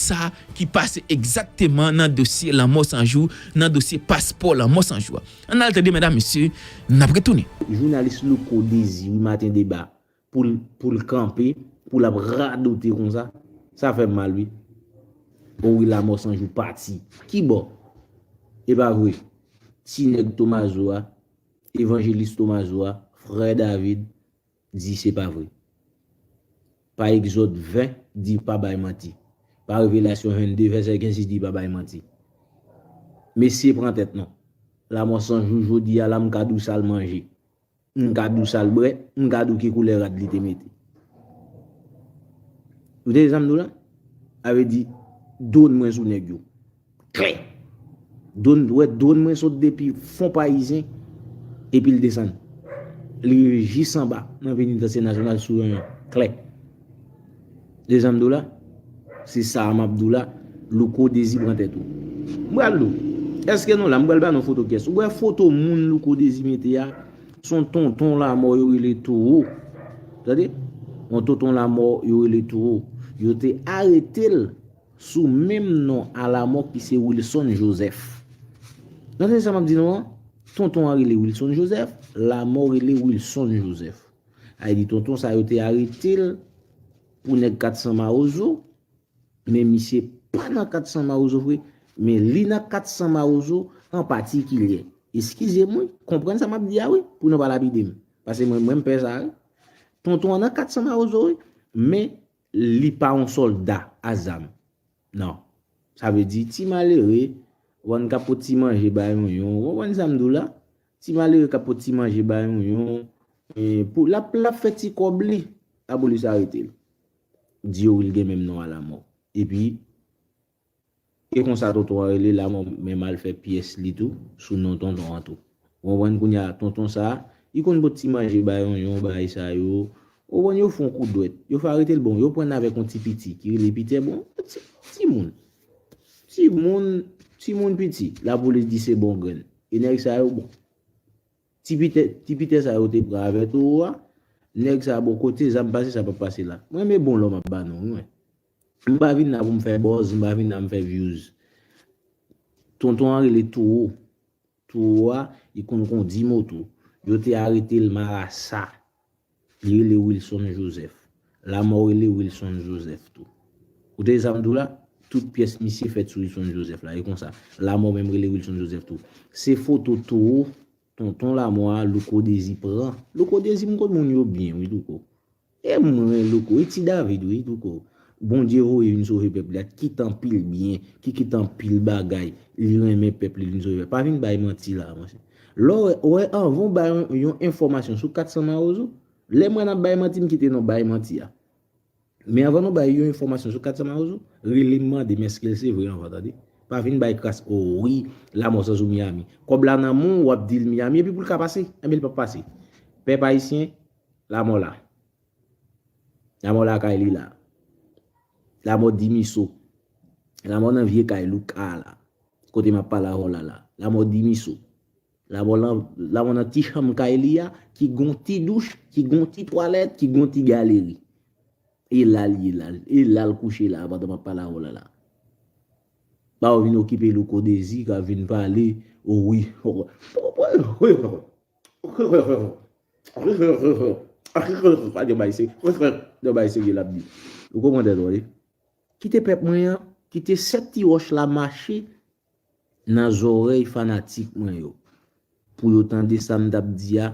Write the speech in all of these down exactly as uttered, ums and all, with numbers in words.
sa ki pase egzakteman nan dosye Lanmò San Jou, nan dosye paspò Lanmò San Jou a. Ann al tande, medam, mesye, n ap retounen. Jounalis Louko Dezi, wi, Maten Deba, pou l, pou l kanpe, pou l ap radote konsa, sa fè m mal, wi. O wi, Lanmò San Jou pati. Ki bò? E pa vre. Ti nèg Tomazo a, evanjelis Tomazo a, frè David, di se pa vre. Pa Egzòd ven, di pa bay manti. Pa Revelasyon vennde, vèsè kenz, di pa bay manti. Mesye pran tèt non. Lanmò San Jou jodi a la, m ka di w sa l manje. M ka di w sa l bwè, m ka di w ki koulè rad li te mete. Ou tande sa m di w la? Sa vle di, dwòn mwen sou nèg yo. Klè. Dwòn, wè, dwòn mwen sot depi Fon Payizyen, epi l desann. Li rive jis anba, nan Penitansye Nasyonal sou Yonyon. Klè. Tande sa m di w la? Se sa a m ap di w la. Louko Dezi pran tèt ou. M pral di w. Èske nou la? M pral ba nou foto kyès. Ou wè foto moun Louko Dezi mete a? Se yon tonton Lanmò yo rele Towo. Tande? Yon tonton Lanmò yo rele Towo. Yo te arete l sou menm non a Lanmò ki se Wilson Joseph. Nou tande sa m ap di nou an? Tonton an rele Wilson Joseph, Lanmò rele Wilson Joseph. Sa vle di tonton sa yo te arete l pou nèg kat san Mawozo, men misye pa nan kat san Mawozo vre, men li nan kat san Mawozo an patikilye. Eskize m wi, konprann sa m ap di a wi, pou nou pa lapide m. Paske mwen, mwen m pè sa wi. Tonton an nan kat san Mawozo wi, men li pa yon sòlda a zam. Non. Sa vle di ti malere, w konprann, k ap pot ti manje bay yon yon, w konprann sa m di w la? Ti malere k ap pot ti manje bay yon yon, e, pou, l ap, l ap fè ti kòb li, lapolis arete l. Di yo wi l gen menm non a Lanmò. Epi, e konsa tonton an rele Lanmò menm al fè pyès li tou, sou non tonton an tou. Ou konprann kounye a, tonton sa, li konn pot ti manje bay yon yon, bay sa yo. Ou konprann, yo fè yon kout dwèt. Yo fè arete l, bon, yo pran l avèk yon ti piti ki rele Pitè, bon, ti, timoun. Timoun, timoun piti. Lapolis di se bon grenn. E nèg sa yo, bon. Ti Pitè, ti Pitè sa yo te pran avè Towo a. Nèg sa, bon, kote zam pase, sa p ap pase la. Mwen renmen bon lò m ap ba nou, wi, mwen. M pa vin la pou m fè buzz, m pa vin la m fè views. Tonton an rele Towo. Towo a, li konn kondi moto. Yo te arete l marasa. Li rele Wilson Joseph. Lanmò rele Wilson Joseph tou. Ou tande sa m di w la? Tout pyès misye fèt sou Wilson Joseph la. E konsa, Lanmò menm rele Wilson Joseph tou. Se foto Towo, tonton Lanmò a, Louko Dezi pran. Louko Dezi, m konn moun yo byen, wi, Louko. E mwen, Louko, e Ti David, wi, Louko. Bondye voye vin sove pèp li a, ki kite anpil byen, ki kite anpil bagay, li renmen pèp li, li vin sove pèp. Pa vin bay manti la, monchè. Lè w wè, wè, anvan w bay yon, yon enfòmasyon sou kat san Mawozo, lè mwen ap bay manti, m kite non bay manti a. Men anvan nou bay yon enfòmasyon sou kat san Mawozo, rele m mande m èske l se vre anvan, tande. Pa vin bay kras, o wi, Lanmò San Jou Miami. Kòb la nan men w, w ap di l Miami, epi pou l ka pase, enben l p ap pase. Pèp ayisyen, Lanmò la. Lanmò lakay li la. Lanmò Dimiso. Lanmò nan vye kay Louka la. Kote m ap pale avè w la la. Lanmò Dimiso. Lanmò nan, Lanmò nan ti chanm kay li a, ki gon ti douch, ki gon ti twalèt, ki gon ti galeri. E la l ye la. E la l kouche la, pandan m ap pale avè w la la. Pa w vin okipe Louko Dezi, k ap vin pale, o wi. Pa gen bay se, pa gen bay serye l ap di. Ou konprann tèt ou, wi. Kite pèp mwen an, kite sèt ti wòch la mache nan zòrèy fanatik mwen yo. Pou yo tande sa m t ap di a,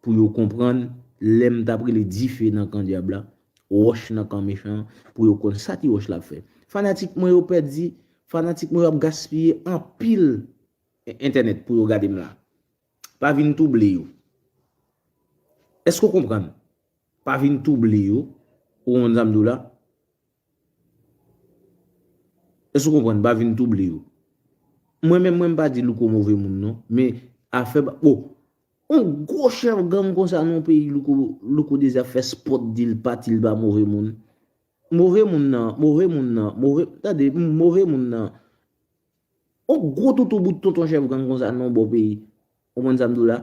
pou yo konprann, lè m t ap rele dife nan kan dyab la, wòch nan kan mechan an, pou yo konn sa ti wòch la ap fè. Fanatik mwen yo pèdi, fanatik mwen yo ap gaspiye anpil e-, entènèt pou yo gade m la. Pa vin twouble yo. Èske w konprann? Pa vin twouble yo. Ou konprann sa m di w la? Èske w konprann? Pa vin twouble yo. Mwen menm, mwen m pa di Louko move moun non. Men afè ba, o, yon gwo chèf gang konsa nan yon peyi, Louko, Louko Dezi ap fè spòt di l pati, l pa move moun. Move moun nan, move moun nan, move, tande, move moun nan. Yon gwo toutou bout tonton chèf gang konsa nan yon bò peyi. Ou konprann sa m di w la?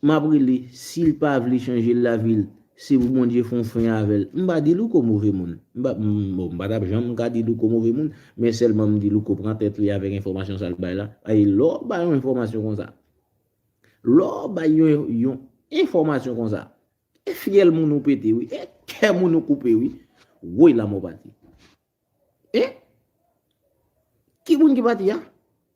M ap rele, si l pa vle chanje lavi l, Se pou Bondye fè yon fen avè l. M pa di Louko move moun. M pa, m, bon, m pa t ap janm ka di Louko move moun, men sèlman m di Louko pran tèt li avèk enfòmasyon sa l bay la. Ay, lè w bay yon enfòmasyon konsa, lè w bay yon, yon enfòmasyon konsa, e fyèl moun ou pete, wi, e kè moun ou koupe, wi. Woy, lanmò pati. E? Ki moun ki pati a?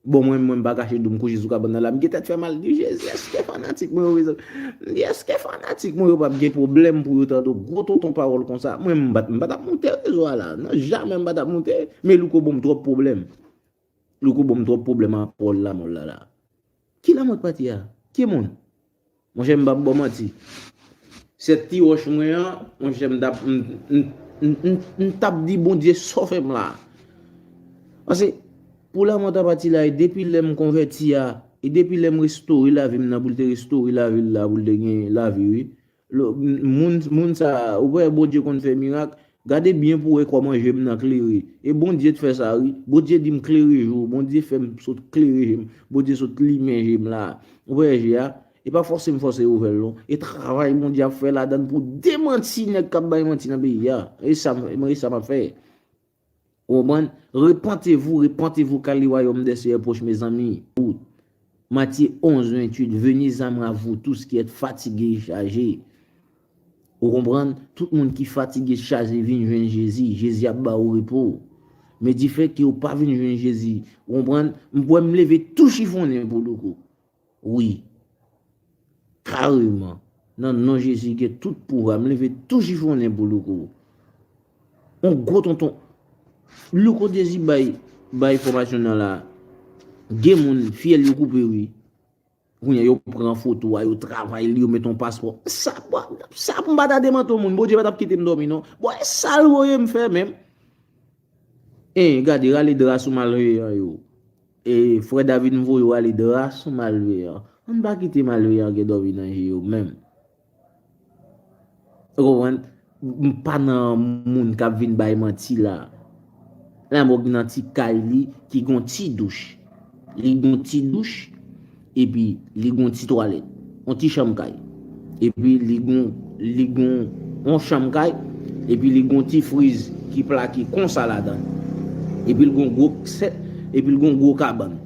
Bon, mwen, mwen, m pa kache dou m kouche sou kabann nan la, m gen tèt fè mal. Di, Jezi, èske fanatik mwen yo rezon? M di, èske fanatik mwen yo p ap gen pwoblèm pou yo tande gwo tonton pawòl konsa? Mwen, m pa t, m pa t ap moute rezo a la. Non, jamè m pa t ap moute. Men Louko ban m twòp pwoblèm. Louko ban m twòp pwoblèm a pawòl lanmò la la. Ki lanmò t pati a? Ki moun? Monchè, m p ap ba w manti. Sèt ti wòch mwen an, monchè, m t ap, m, m, m, m, m t ap di Bondye sòvè m la. Paske, pou lanmò ta pati la, e depi lè m konvèti a, e depi lè m restore lavi m nan, pou l te restore lavi l la, pou l te gen lavi, wi. Lo-, moun, moun sa, ou wè Bondye konn fè mirak, gade byen pou wè kòman je m nan klere. E Bondye t fè sa, wi. Bondye di m klere je w, Bondye fè m sot klere je m, Bondye sot limen je m la. Ou wè je a? E pa fòse m fòse ouvè l non. E travay Bondye ap fè ladan l pou demanti nèg k ap bay manti nan peyi a. E sa, e sa m ap fè. Ou konprann? Repentez-vous, repentez-vous, car le royaume des cieux est proche, mezanmi. Matye onz venntuit, venez à moi, vous tous qui êtes fatigués et chargés. Ou konprann? Tout moun ki fatige, chaje, vin jwenn Jezi. Jezi ap ba ou repo. Men difèt ke ou pa vin jwenn Jezi. Ou konprann? M kwè m leve tou chifonnen pou Louko. Wi. Kareman. Nan non Jezi gen tout pouvwa. M leve tou chifonnen pou Louko. On gwo tonton. Louko Dezi bay, bay enfòmasyon nan la. Gen moun, fyèl yo koupe, wi. Kounye a, yo pran foto a, yo travay li, yo met on paspò. Sa, bò, sa pou m pa ta demanti on moun. Bondye pa t ap kite m dòmi, non. Bò, e sa l voye m fè menm. E, gade, rale dra sou malveyan yo. E, frè David m voye w rale dra sou malveyan. Ann pa kite malveyan gen dòmi nan je yo menm. Ou konprann? M pa nan moun k ap vin bay manti la. Lamò nan ti kay li ki gon ti douch. Li gon ti douch, epi li gon ti twalèt. On ti chanm kay. Epi li gon, li gon on chanm kay, epi li gon ti friz ki plake konsa ladan. Epi l gon gwo sèt, epi l gon gwo kabann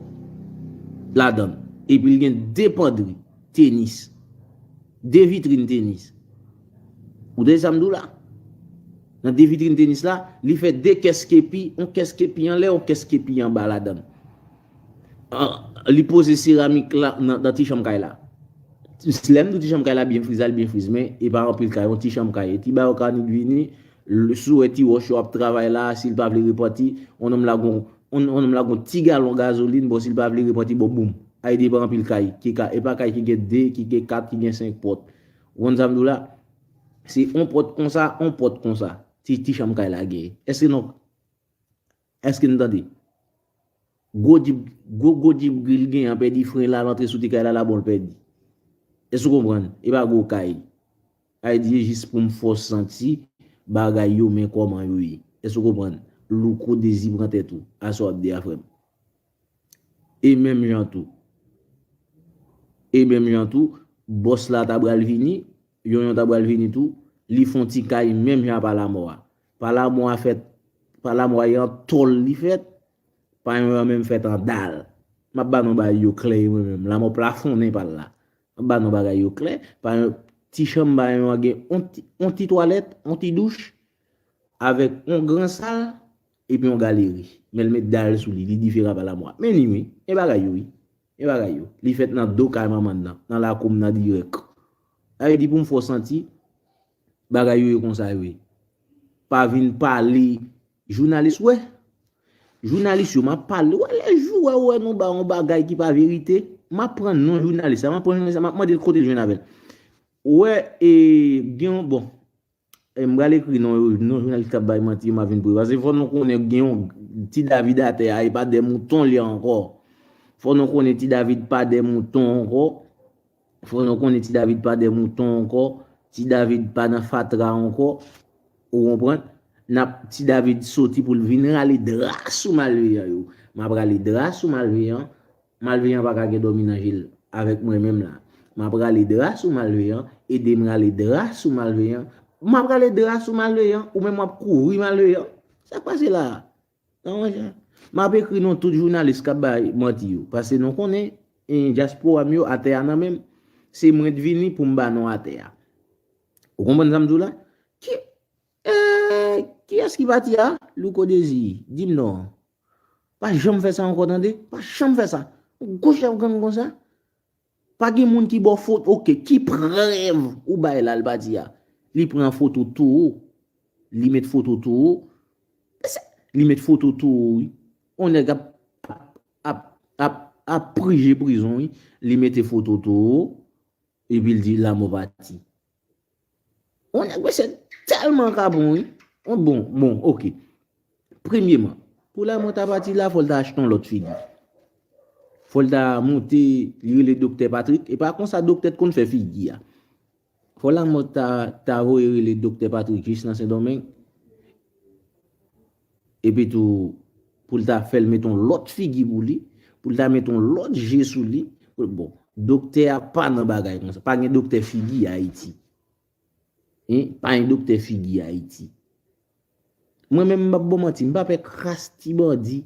ladan. Epi l gen de pandri tenis. De vitrin tenis. Ou tande sa m di w la? Nan de vitrin tenis la, li fè de kès kepi, on kès kepi anlè, on kès kepi anba ladan. An, li poze seramik la nan, nan ti chanm kay la. Lè m di w ti chanm kay la byen friz la, li byen friz, men e pa anpil kay, on ti chanm kay. E ti bayo kannik vini, l-, si w wè ti wòch yo ap travay la, si l pa vle repanti, on nonm la gon, on, on nonm la gon ti galon gazolin, bon, si l pa vle repanti, bon, boum. Ay depan anpil kay, ki ka, e pa kay ki gen de, ki gen kat, ki gen senk pòt. Ou konn sa m di w la? Se on pòt konsa, on pòt konsa. Ti, ti chanm kay la gen. Èske non? Èske n tande? Gwo djip, gwo, gwo djip gri l gen an pèdi fren la, l antre sou ti kay la, la bon l pèdi. Èske w konprann? E pa gwo kay. Ay di jis pou m fè w santi bagay yo, men kòman yo ye. Èske w konprann? Louko Dezi pran tèt ou. A sa w ap di a, frè m. E menm jan tou. E menm jan tou, bòs la ta pral vini, Yonyon ta pral vini tou, li fè on ti kay menm jan a Palamò a. Palamò a fèt, Palamò a yon tòl li fèt, pa yon an menm fèt an dal. M ap ba nou bagay yo klè mwen menm, la mò plafonnen pa l la. M ap ba nou bagay yo klè, pa yon ti chanm ba yon an gen on ti, on ti twalèt, on ti douch, avèk on gran sal, epi on galeri. Men l met dal sou li, li diferan pa lamò a. Men ni wi, e bagay yo wi. E bagay yo. Li fèt nan do kay manman n nan, nan lakou m nan dirèk. Sa vle di pou m fè w santi, bagay yo ye konsa yo ye. Pa vin pale jounalis, wè. Jounalis yo, m ap pale. Wè, lè jou wè, wè nou ba yon bagay ki pa verite, m ap pran non jounalis la, m ap pran jounalis la, m ap mande l kote l jwenn avè l. Wè, e, gen yon, bon, e, m pral ekri non yo, non jounalis k ap bay manti yo, m ap vin pou yo. Paske fò nou konnen gen yon ti David atè a, e pa de mouton li ankò. Fò nou konnen ti David pa de mouton ankò. Fò nou konnen ti David pa de mouton ankò. Ti David pa nan fatra ankò. Ou konprann? N ap, ti David soti pou l vin rale dra sou malveyan yo. M ap rale dra sou malveyan. Malveyan pa ka gen dòmi nan je l avèk mwen menm la. M ap rale dra sou malveyan, ede m rale dra sou malveyan, M ap rale dra sou malveyan, ou menm w ap kouvri malveyan. Sa k pase la a? Nan manje. M ap ekri non tout jounalis k ap bay manti yo. Paske nou konnen, e, dyaspora m yo atè a nan men m. Se mwen t vini pou m ba non atè a. Ou konprann sa m di w la? Ki, e, kiyès ki pati a? Louko Dezi, di m non. Pa janm fè sa ankò, tande. Pa janm fè sa. Gwo chèf gang konsa. Pa gen moun ki ba w foto, oke, ki prèv ou bay la l pati a? Li pran foto towo, li met foto towo, li met foto towo, wi. On nèg ap, ap, ap, ap, ap prije prizon, wi. Li mete foto towo, epi l di lanmò pati. On nèg mesye tèlman ka bon, wi. On bon, bon, oke. Premyeman, pou lanmò ta pati la, fò l ta achte yon lòt figi. Fò l ta monte, li rele Doktè Patrick. E pa konsa doktè t konn fè figi a. Fò lanmò ta, ta voye rele Doktè Patrick jis nan Sendomeng. Epi tou, pou l ta fè l met yon lòt figi pou li, pou l ta met yon lòt je sou li. Bon, doktè a pa nan bagay konsa. Pa gen doktè figi Ayiti. Hein? Pa gen doktè figi Ayiti. Mwen menm, m p ap ba w manti, m pa pè kras ti bandi,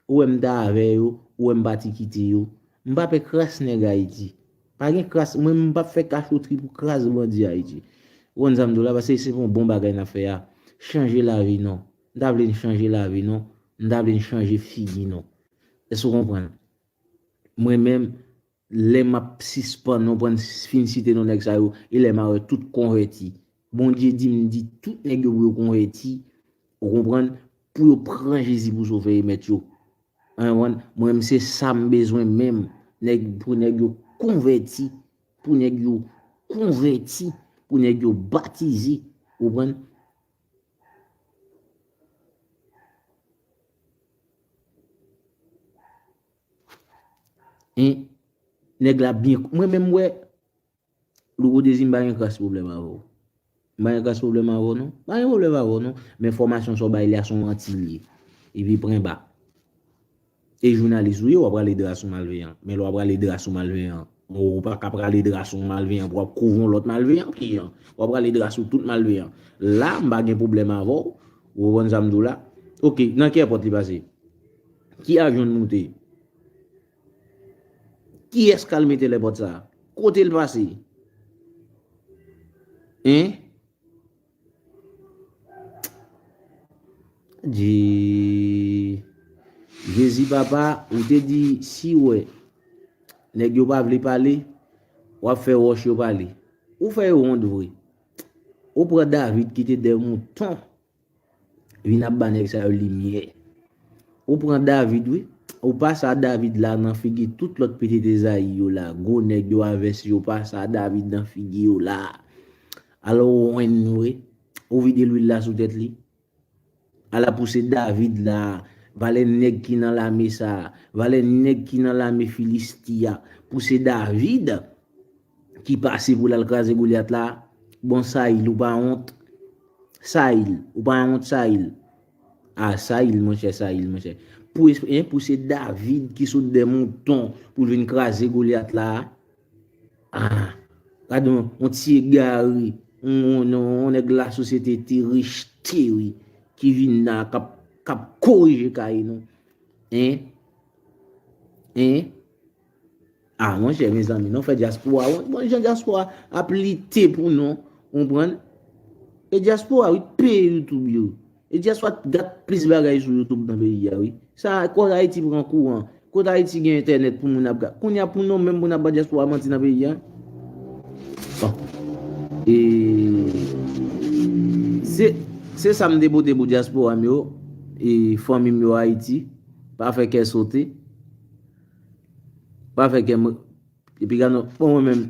ou wè m ta avè yo, ou wè m pati kite yo. M pa pè kras nèg Ayiti. Pa gen kras, mwen menm, m p ap fè kachotri pou kras bandi Ayiti. Ou konn sa m di w la, paske se pa yon bon bagay n ap fè a. Chanje lavi non. M ta vle n chanje lavi non. M ta vle n chanje figi non. Èske w konprann? Mwen menm, lè m ap sispann, nou konprann, fin site non nèg sa yo, e lè m a wè tout konvèti. Bondye di m di tout nèg yo pou yo konvèti, ou konprann, pou yo pran Jezi pou sovè e mèt yo. Ou konprann? Mwen menm se sa m bezwen menm, nèg, pou nèg yo konvèti, pou nèg yo konvèti, pou nèg yo batize, ou konprann? Hein? Nèg la byen, mwen menm wè, Louko Dezi, m pa gen kras pwoblèm avè w. M pa gen kras pwoblèm avè w non. M pa gen pwoblèm avè w non. Men enfòmasyon sa w bay li a se yon manti li ye. Epi pwen ba. E jounalis ou ye, w ap rale dra sou malveyan. Men lè w ap rale dra sou malveyan, ou pa ka ap rale dra sou malveyan pou w ap kouvri yon lòt malveyan pye an. W ap rale dra sou tout malveyan. La, m pa gen pwoblèm avè w. Ou konprann sa m di w la? Oke, nan ki èpòt li pase? Ki avyon l moute? Kiyès k al mete l èpòt sa a? Kote l pase? Hein? Je-, Jezi papa, ou te di si w wè nèg yo pa vle pale, w ap fè wòch yo pale. Ou fè yo wont vre. Ou pran David ki te dèyè mouton. Vin ap ba nèg sa yo limyè. Ou pran David, wi. Ou pase a David la nan figi tout lòt pitit Ezayi yo la. Gwo nèg yo a vès yo, pase a David nan figi yo la. Alò, ou wè, ou vide lwil la sou tèt li. Ala pou se David la, valè nèg ki nan lame sa, valè nèg ki nan lame Filisti a, pou se David ki pase pou l al kraze Golyat la. Bon, Sayil, ou pa wont? Sayil, ou pa wont, Sayil? A, Sayil, monchè, Sayil, monchè. Pou, hein, pou se David ki sot dè mouton pou l vin kraze Golyat la. A, gade yon, yon ti egare, yon, yon, yon nèg lasosyete te rejte, wi, ki vin la, k ap, k ap korije kay nou. Hein? Hein? A, monchè, mezanmi, nou fè dyaspora wont. Bon, jan dyaspora ap lite pou nou, ou konprann? E dyaspora, wi, t peye YouTube yo. E dyaspora t gad plis bagay sou YouTube nan peyi a, wi. Sa, kote Ayiti pran kouran, kote Ayiti gen entènèt pou moun ap gad. Kounye a pou nou menm pou n ap ba dyaspora manti nan peyi a. Bon. E se, se sa m te pote pou dyaspora m yo, e fanmi m yo Ayiti. Pa fè kè sote. Pa fè kè m, epi gade non, bon, mwen menm,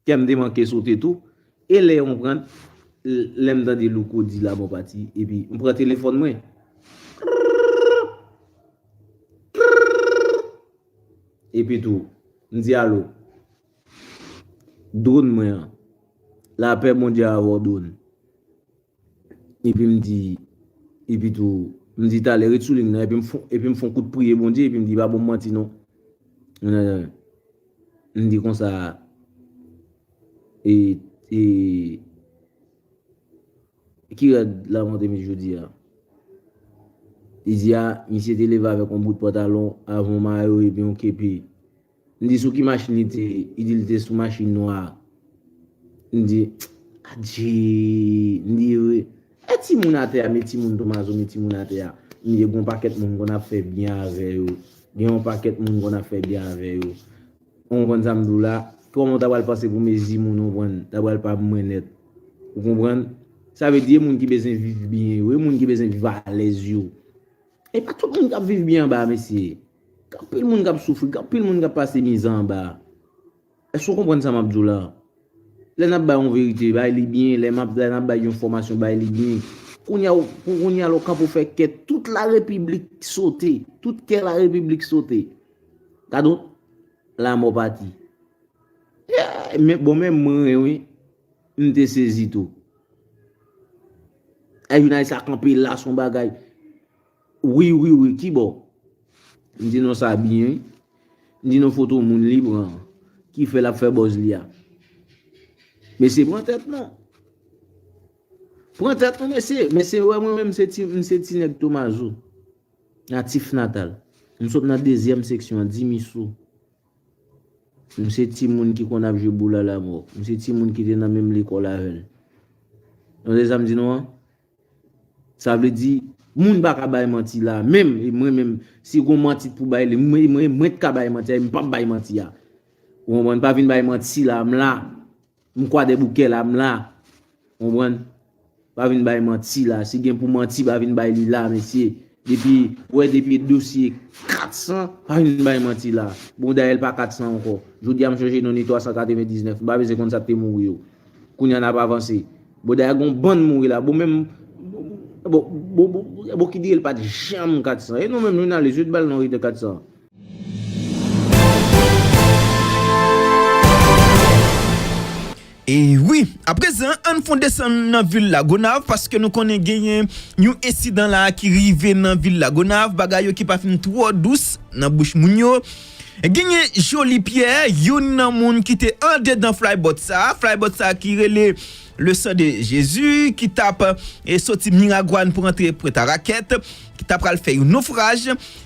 kè m te manke sote tou. E lè yon pran, lè m tande Louko di la bon pati, epi m pran telefòn mwen. Epi tou, m di alo. Dwòn mwen an. Lapè Bondye avè w, dwòn. Epi m di, epi tou, m di talè, ret sou liy nan, epi m fon, epi m fon kout priye Bondye, epi m di, pa bon manti non. M di konsa, e, e, Ki rad Lamò te met jodi a? Li di a, misye te leve avèk yon bout pantalon, avè yon mayo epi yon kepi. M di sou ki machin li te, li di li te sou machin nwa a. M di, adje, m di wi. E timoun atè a, men timoun Tomazo, men timoun atè a. M di gen yon pakèt moun m konn ap fè byen avè yo. Gen yon pakèt moun m konn ap fè byen avè yo. Ou konprann sa m di w la? Kòman w ta pral panse pou mezi moun, ou konprann, ta pral pa mwen nèt? Ou konprann? Sa vle di e moun ki bezwen viv byen yo, e moun ki bezwen viv alèz yo. E pa tout moun k ap viv byen anba a, mesye. Gen anpil moun k ap soufri, gen anpil moun k ap pase mizè anba a. Èske w konprann sa m ap di w la? Lè n ap bay yon verite, bay li byen. Lè m ap, lè n ap bay yon enfòmasyon, bay li byen. Kounye a, w- pou kounye a, lè w kanpe w fè kè, tout larepiblik sote. Tout kè larepiblik sote. Gade w, Lamò pati. Yeah, men, bon, men mwen, wi, m te sezi tou. Ay, jounalist la kanpe la, se yon bagay. Wi, wi, wi, ki bò? M di non sa byen, wi. M di non foto moun li pran, ki fè l ap fè buzz li a. Mesye, pran tèt non. Pran tèt non, mesye. Mesye, wè mwen menm, m se ti, m se ti nèg Tomazo. Natif natal. M sot nan dezyèm seksyon an, Dimisou. M se timoun ki konn ap jwe boul a Lamò. M se timoun ki te nan menm lekòl avè l. Tande sa m di nou an? Sa vle di, moun pa ka bay manti la. Menm, e mwen menm, si gon manti pou bay li, mwen, mwen, mwen t ka bay manti a, e m p ap bay manti a. Ou konprann? Pa vin bay manti la, m la. M Kwadèboukè la, m la. Konprann? Pa vin bay manti la. Si gen pou manti, pa vin bay li la, mesye. Depi, wè, depi dosye kat san, pa vin bay manti la. Bon, dayè, l pa kat san ankò. Jodi a, m chanje non li twa san katrevendiznèf. M pa bezwen konn sa k te mouri yo. Kounye a, n ap avanse. Bon, dayè, gon bann mouri la. Bon, menm, bon, bon, bon, bon, bon, ki di l pa t janm kat san. E nou menm, nou nan lejou, yo t ba l non ri de kat san. E wi, aprezan, ann fon desann nan vil Lagonav, paske nou konnen genyen yon ensidan la ki rive nan vil Lagonav, bagay yo ki pa fin twò dous nan bouch moun yo. Genyen Joly Pierre, youn nan moun ki te andedan flybot sa, flybot sa ki rele Le Sang de Jésus, ki t ap, e, soti Miragwàn pou rantre Pwenta Rakèt, ki ta pral fè yon nofraj.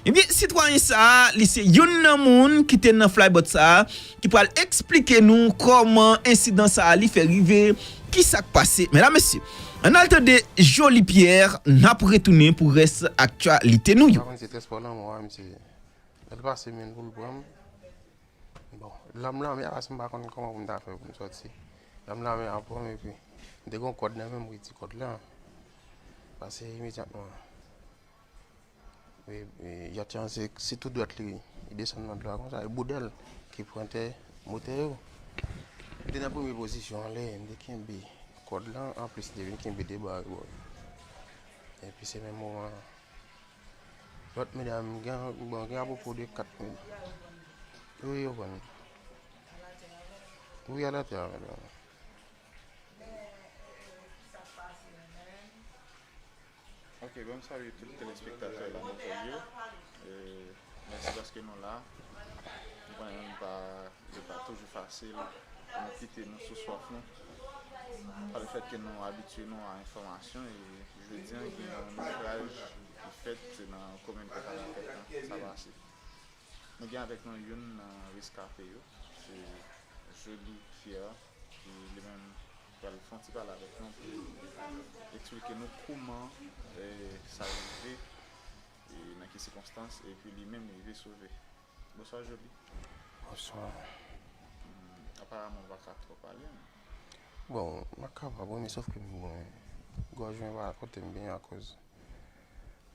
Ebyen, sitwayen sa a, li se youn nan moun ki te nan flybot sa a, ki pral eksplike nou kòman ensidan sa a li fè rive, ki sa k pase. Medam, mesye, ann al tande Joly Pierre, n ap retounen pou rès aktyalite nou yo. Pa konn se transpò lanmò a, misye. Lè l pase men l pou l pran m. Bon, lame lame a, paske m pa konn kòman pou m ta fè pou m sòti. Lame lame a pran m, epi m te gen yon kòd nan men m, m retire kòd la. Pase imedyatman. E, e, yòt lan, se, se tou dwat li, li desann nan dlo a konsa, e boudèl ki pran tè motè yo. M te nan premye pozisyon anlè, m te kenbe kòd lan, anplis m te vin kenbe de ba rebò yo. Epi se menm moman an, lòt medam, gen, bon, gen apwopo de kat medam. Wi, yo pran. Wi, alatè avè l. Ok, bon, m salye tout telespektatè Lamò Vòl yo. E, mèsi paske nou la. Nou konnen nou pa, se pa toujou fasil pou nou kite nou sou swaf nou. Pa le fèt ke nou abitye nou a enfòmasyon, e jodi a, gen yon nofraj ki fèt nan komin Pwenta Rakèt lan, sa pase. Nou gen avèk nou youn nan reskape yo, se Joly Pierre, ki li menm pral fè yon ti pale avèk nou pou eksplike nou kòman, e, sa rive, e nan ki sikonstans, epi li menm li rive sove. Bonswa, Joly. Bonswa. Hmm, aparaman, ou pa ka twò pale, men. Bon, m pa kapab, wi, men sòf ke m, gòj mwen pa kote m byen akoz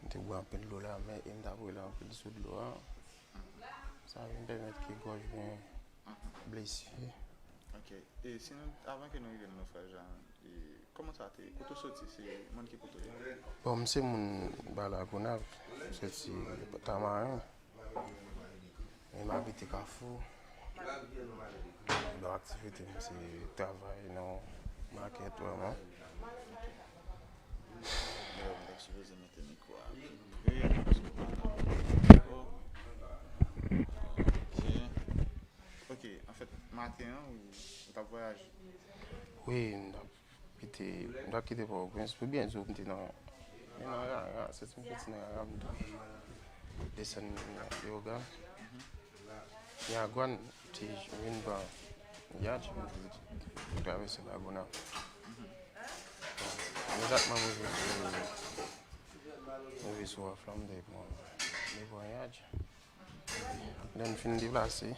m te bwè anpil dlo la, men e m t ap rele anpil sou dlo a. Sa vin pèmèt ke gòj mwen blese. Ok. E si nou, avan ke nou rive nan nofraj la, e kòman sa te, kote w soti? Se moun ki kote w ye? Bon, m se moun ba Lagonav, m soti Tamaren. E m abite Kafou. Bon, aktivite m se travay nan makèt vrèman. Yo, m ta sipoze mete mikwo a pi pre, paske w pa nan mikwo. Ok. Ok, anfèt, maten an, ou, ou t ap vwayaje? Wi, m t ap kite, m t ap kite Pòtoprens, pou byen di w, m te nan, men nan Rara, soti m soti nan Rara, m tou desann Leyogàn. Miragwàn, m te vin pran Yatch, m te travèse Lagonav. Bon, imediatman m rive sou, m rive sou Waflan, m te pran, m te pran Yatch. Lè n fin deplase.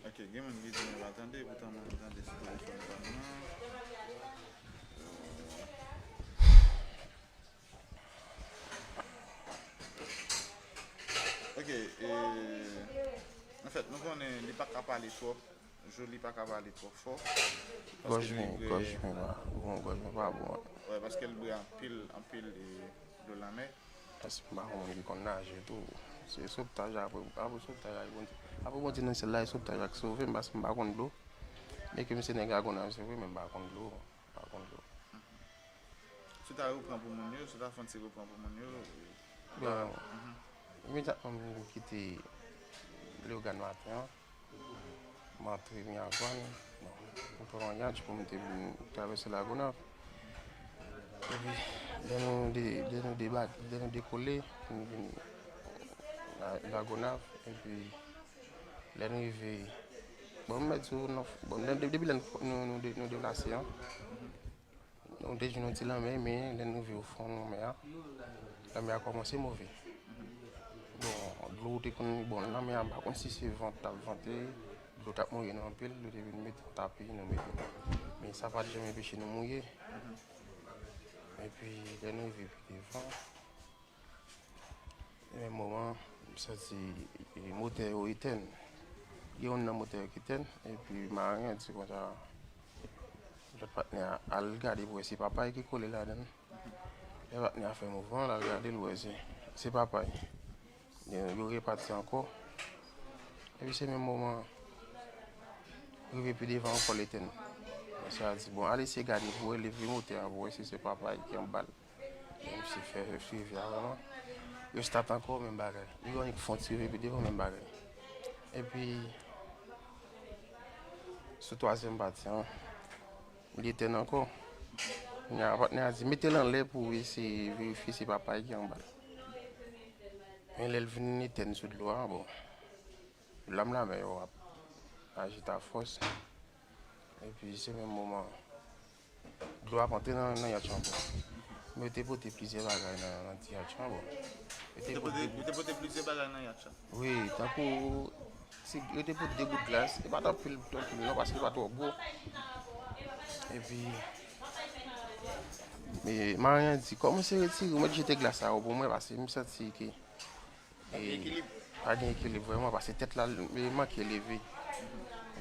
Ok, gen moun ki di nou pa tande, poutan mwen tande sou telefòn pa m nan. Ok, e, anfèt, nou konnen li pa ka pale twòp, Joly pa ka pale twòp fò. Gòj mwen, gòj mwen pa bon, gòj mwen pa bon. Wè, paske l bwè anpil, anpil, e, dlo lanmè. Paske m pa yon moun ki konn naje tou. Se sovtaj apre, apre sovtaj la, Bondye. Apre Bondye nan syèl la, e sovtaj la k sove m, paske m pa konn dlo. Byenke m se nèg Lagonav, se vre, men m pa konn dlo. M pa konn dlo. Si w ta repran pou moun yo, si w ta fè yon ti repran pou moun yo. Bon, imedyatman m kite Leyogàn maten an, m antre Miragwàn, bon, m pran yon Yatch pou m te vin travèse Lagonav. Epi, lè nou de, lè nou debake, lè nou dekole, nou vin La, Lagonav, epi lè nou rive, bon, m mèt di w, non, bon, lè, depi lè nou, nou, nou de-, nou deplase an, nou te jwenn yon ti lanmè, men lè n rive ofon lanmè a, lanmè a kòmanse move. Bon, dlo te konn, bon, lanmè a, m pa konn si se van t ap vante, dlo t ap mouye nou anpil, yo te vin mete yon tapi, nou mete. Men sa pa t janm anpeche nou mouye. Epi, lè nou rive pi devan, e menm moman, m santi, e, motè yo etèn. Gen youn nan motè yo ki etèn, epi maren an di konsa, lòt patnè a al gade pou wè si papa l ki kole ladan l. Lè patnè a fè mouvman, l al gade, l wè se, se papa l. Yo, yo repati ankò. Epi se menm moman, rive pi devan ankò, l etèn. Mesye a di, bon, al eseye gade pou wè, leve motè a pou wè si se papa l ki anba l. Misye fè swivi a vrèman. Yo stat ankò, menm bagay. Li annik fè yon ti rive pi devan, menm bagay. Epi, sou twazyèm pati an, li etèn ankò. Kounye a, patnè a di, mete l anlè pou w eseye verifye si papa l ki anba l. Men lè l vin etèn sou dlo a, bon, lanm lanmè yo ap ajite a fòs. Epi se menm moman, dlo ap antre nan, nan yatch lan ankò. Men yo te pote plizyè bagay nan, nan ti yatch lan, bon. Yo te pote, yo te pote plizyè bagay nan yatch lan? Wi, tankou, ti, yo te pote de bout glas. E pa t anpil, anpil non, paske li pa twò gwo. Epi, men, maren an di, kòmanse retire, ou mèt jete glas sa yo pou mwen, paske m santi ke pa gen ekilib. Pa gen ekilib vrèman, paske tèt la, li manke leve.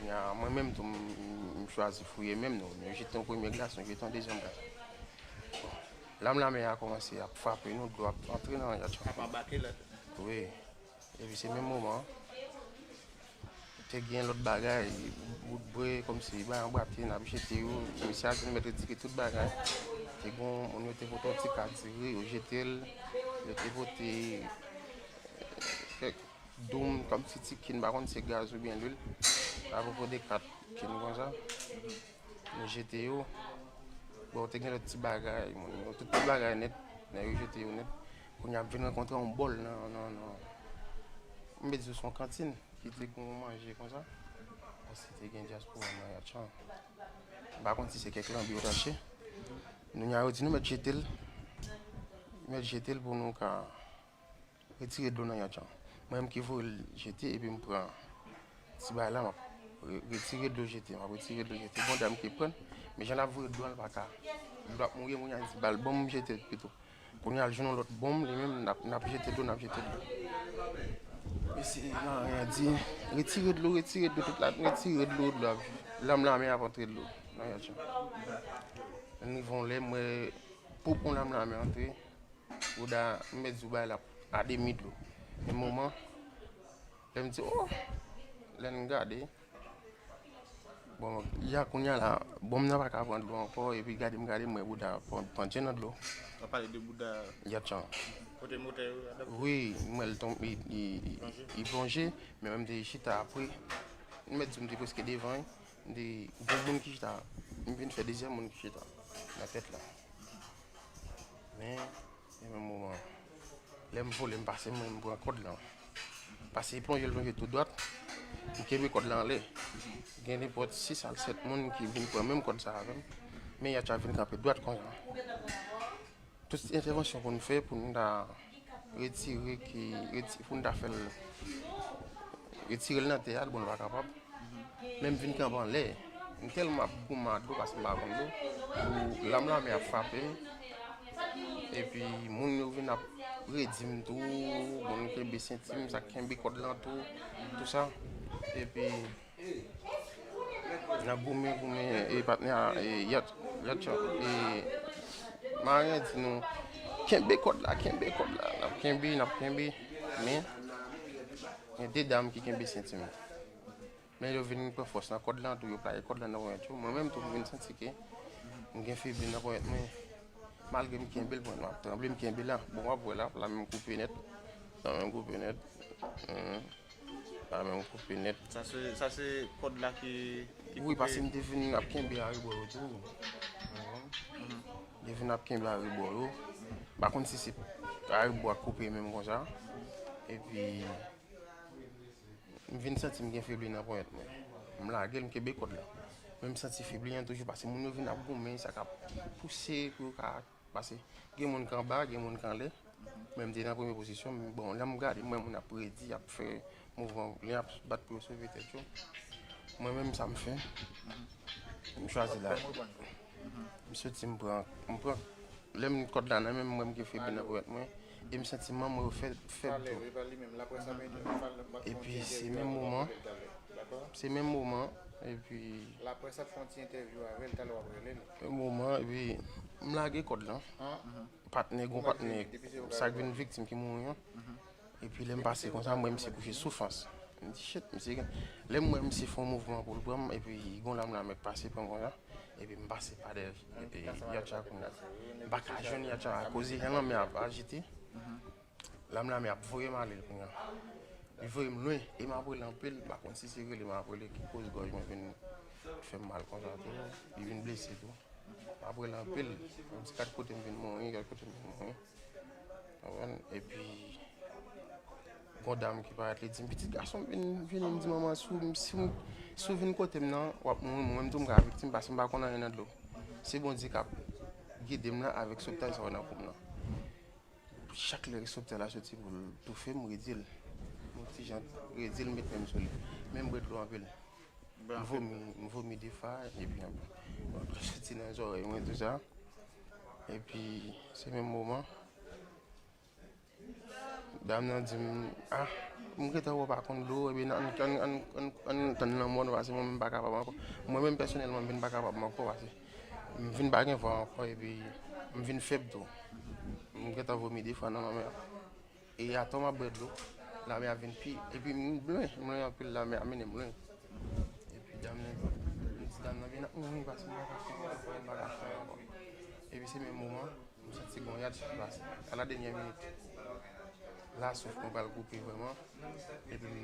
Kounye a, mwen menm tou, m, m, m chwazi fouye men m, nou, nou jete yon premye glas, nou jete yon dezyèm glas. Bon, lanm lanmè a kòmanse ap frape nou, dlo ap antre nan yatch lan. Ap anbake ladan. Wi. Epi se menm moman, te gen lòt bagay, bout bwe, kòmsi bay anbwate, n ap jete yo. Mesye a di nou mèt retire tout bagay. Te gen moun yo te pote yon ti kadire, yo jete l. Yo te pote, eh, kèk doum, kòmsi ti kin, m pa konn si se gaz oubyen lwil. Apwopo de kat kin konsa. Nou jete yo. Bon, te gen lòt ti bagay, moun yo, tout ti bagay nèt, nèg yo jete yo nèt. Kounye a, m vin rankontre yon bòl nan, nan, nan, m vle di se yon kantin ki te gen yon manje konsa. Paske te gen dyaspora nan yatch lan. M pa konn si se kèk lanbi yo t achte. Kounye a, yo di nou mèt jete l. Mèt jete l pou nou ka retire dlo nan yatch lan. Mwen menm ki voye l jete, epi m pran ti bagay la, m ap re-, retire dlo jete, m ap retire dlo jete. Bon, dam ki pran, men jan l ap voye dlo a, l pa ka. Dlo ap mouye, moun an di, ba l ban m jete l pito. Kounye a, l jwenn yon lòt bonm, li menm, n ap, n ap jete dlo, n ap jete dlo. Mesye maren an di, retire dlo, retire dlo, tout la, retire dlo, dlo ap, lanm lanmè ap antre dlo nan yatch lan. N rive yon lè, m wè, poup, yon lanm lanmè antre. Bouda, m mèt di w bagay la a demi dlo. Men moman, lè m di, oh! Lè n gade, bon, ya kounye a la, bonm nan pa ka pran dlo ankò, epi gade m gade, m wè bouda pan-, pandye nan dlo. W ap pale de bouda yatch lan. Kote motè yo, la? Wi, m wè l tonbe, li, li, li plonje, men mwen m te chita apre. M mèt di w m te prèske devan, wi. M te, gon moun ki chita. M vin fè dezyèm moun ki chita. nan tèt la. Men, e menm moman, lè m vole, m pase, mwen, m pran kòd lan. Pase plonje, l plonje tou dwat, m kenbe kòd lan anlè. Gen nenpòt sis a sèt moun ki vin pran menm kòd sa avè m. Men Yatcha vin kanpe dwat konsa. Tout entèvansyon pou n fè, pou n ta retire ki, reti-, pou n ta fè l retire l nan tè a, bon, l pa kapab. Men m vin kanpe anlè. M tèlman ap goumen ak dlo, paske m pa konn dlo. Pou lam lanmè ap frape m. Epi moun yo vin ap redi m tou, moun kenbe senti m, sa kenbe kòd lan tou, tou sa. Epi N ap goumen, goumen, e patnè a, e Yat, Yatcha, e Maryen di nou, kenbe kòd la, kenbe kòd la. N ap kenbe, n ap kenbe, men gen de dam ki kenbe senti m. Men yo vin pran fòs nan kòd lan tou, yo playe kòd lan nan ponyèt yo. Mwen menm tou, m vin santi ke m gen febli nan ponyèt mwen. Malgre m kenbe l, mwen, m ap tranble, m kenbe la. Bon, w ap wè la, la menm koupe nèt. La menm koupe nèt. Mhm. La menm koupe nèt. Sa se, sa se kòd la ki, ki Wi, koupe? Paske m te vin ap kenbe arebò yo tou. Mhm. M te vin ap kenbe arebò yo. M pa konn si se arebò a k koupe menm konsa. Epi, m vin santi m gen febli nan ponyèt mwen. M lage l, m kenbe kòd la. Men m santi febli an toujou, paske moun yo vin ap goumen, sa k ap pouse pou yo ka Paske gen moun k anba, gen moun k anlè. Men m te nan premye pozisyon, men bon, lè m gade, m wè moun ap redi, ap fè mouvman, lè y ap bat pou yo sove tèt yo. Mwen menm, sa m fè, m chwazi lage. M soti, m pran, m pran, lè m kòd la nan men m, m wè m gen febli nan ponyèt mwen, e m santi manm mwen yo fè, fè m tou. Epi se menm moman, se menm moman, epi Laprès ap fè yon ti entèvyou avè l, talè w ap rele l. Yon moman, epi m lage kòd lan. Patnè, gon patnè, sa k vin viktim ki mouri an. Epi lè m pase konsa, m wè misye kouche sou fas. M di, "Shit, misye gen." Lè m wè misye fè yon mouvman pou l pran m, epi gon lam lanmè k pase pran m konsa. Epi m pase pa dèyè, epi Yatcha kounye a. M pa ka jwenn Yatcha akoz lanmè a ap ajite. Lam lanmè ap voye m ale kounye a. Li voye m lwen, e m ap rele anpil, m pa konn si se rele m ap rele ki koz gòj mwen vin fè m mal konsa tou. Li vin blese tou. M ap rele anpil, m di, "Gad kote m vin mouri, gad kote m vin mouri." Konprann? Epi, gon dam ki parèt, li di m, "Pitit gason m vin, vini," m di, "Manman, si w, si w, si w vin kote m nan, w ap mouri, mwen menm tou m ka viktim, paske m pa konn anyen nan dlo. Se Bondye k ap gide m la avèk sovtay sa yo nan kou m nan." Chak lè reseptè la soti pou l toufe m, redi l. Yon ti jan redi l, met men m sou li. Men m bwè dlo anpil. M vomi, m vomi de fwa, epi anpil. Bon, dlo soti nan zòrèy mwen, tou sa. Epi, se menm moman, dam nan di m, "Ah, m gentan wè w pa konn dlo, ebyen, ann, ann, ann, ann, ann tann lanmò nou, paske mwen menm m pa kapab ankò." Mwen menm, pèsonèlman, m vin pa kapab ankò, paske M vin pa gen vwa ankò, epi m vin fèb tou. M gentan vomi de fwa nan lanmè a. E atò m ap bwè dlo, lanmè a vin pi, epi m lwen, m lwen anpil, lanmè a mennen m lwen. Epi dam nan, m di dam nan vin ap mouri, paske m pa ka fè ankò, m pa ka fè ankò. Epi se menm moman, m santi gon yatch ki pase, a la dènyè minit. La souf mwen pral koupe vrèman. Epi m,